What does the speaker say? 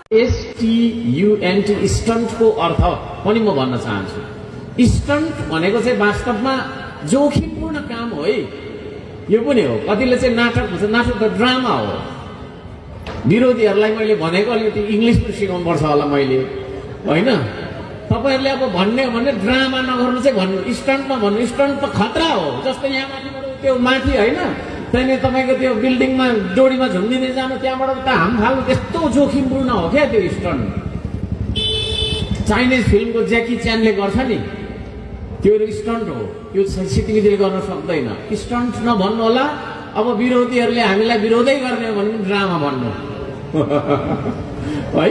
STUNT स्टन्टको अर्थ पनि म भन्न चाहन्छु। स्टन्ट भनेको चाहिँ वास्तवमा जोखिमपूर्ण काम हो है। यो पनि हो, कतिले चाहिँ नाटक भन्छ, नाटक त ड्रामा हो। विरोधीहरूलाई मैले भनेको अलिकति इङ्ग्लिस पनि सिकाउनु पर्छ होला मैले, होइन? तपाईँहरूले अब भन्ने हो भने ड्रामा नगर्नु चाहिँ भन्नु, स्टन्टमा भन्नु। स्टन्ट त खतरा हो। जस्तै यहाँ माथिबाट त्यो माथि, होइन, त्यहाँदेखि तपाईँको त्यो बिल्डिङमा डोरीमा झुन्डिँदै जानु, त्यहाँबाट त हाम फाल्नु, त्यस्तो जोखिमपूर्ण हो क्या त्यो स्टन्ट। चाइनिज फिल्मको ज्याकी च्यानले गर्छ नि, त्यो स्टन्ट हो। त्यो सिटिङले गर्न सक्दैन। स्टन्ट नभन्नु होला। अब विरोधीहरूले हामीलाई विरोधै गर्ने हो भने ड्रामा भन्नु है।